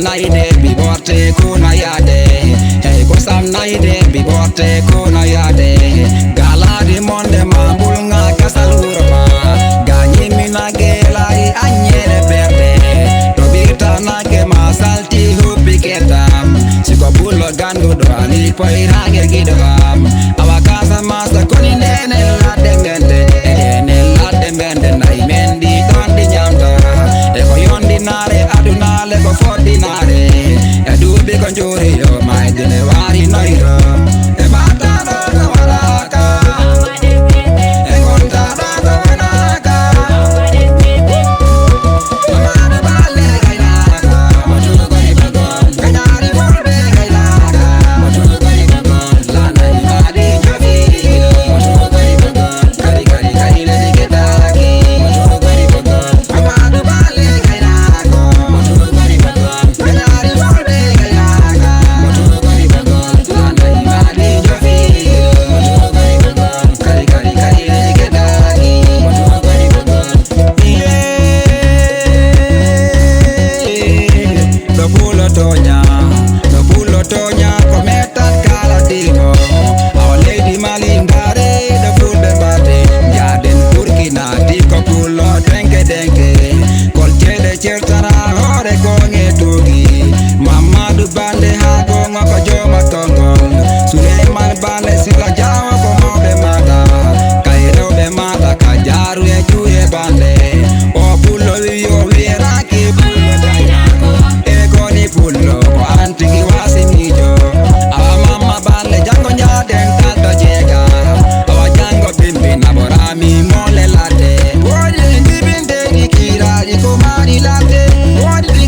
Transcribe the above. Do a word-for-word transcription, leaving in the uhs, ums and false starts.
Naide bi borte kuna yade. Hey, ko sam naide bi borte kuna yade. Galadi monde mambul nga kasal urma. Ganyi mina gela i anyele berde. Tobita na ke masalti hupi ketam. Siko bulo gandu do ali poi rage gido am. Awakasa masa koni nene la demende. Nene la demende na imendi tondi nyamda. Eko yondi nare aduna leko foddi nare. E dubi ko njuri yo mai dine wari noiro. E mata do ko waraka. E konta do ko waraka. Toña, no pulo toña, ko metat kala dimo. Awa leydi malindare, no fulɓe mbaɗe. Jaden Burkina, di ko pulo denke denke. Kol cele certana hore ko ngetugi. Mamadou Bande ha gongo ko joma kongol. Suleiman Bande sila jawa ko mawɓe mata. Kay rewɓe mata ka jaru e juye bande. O pullo wi yo wiyeraki pullo daynako. E koni pullo ko antigi wasi mijo. Awa mamma balle jango jaden talto jega. Awa jango bimbi naborami mole late. Wodi ndibinde ni kiraji ko mari late. Wodi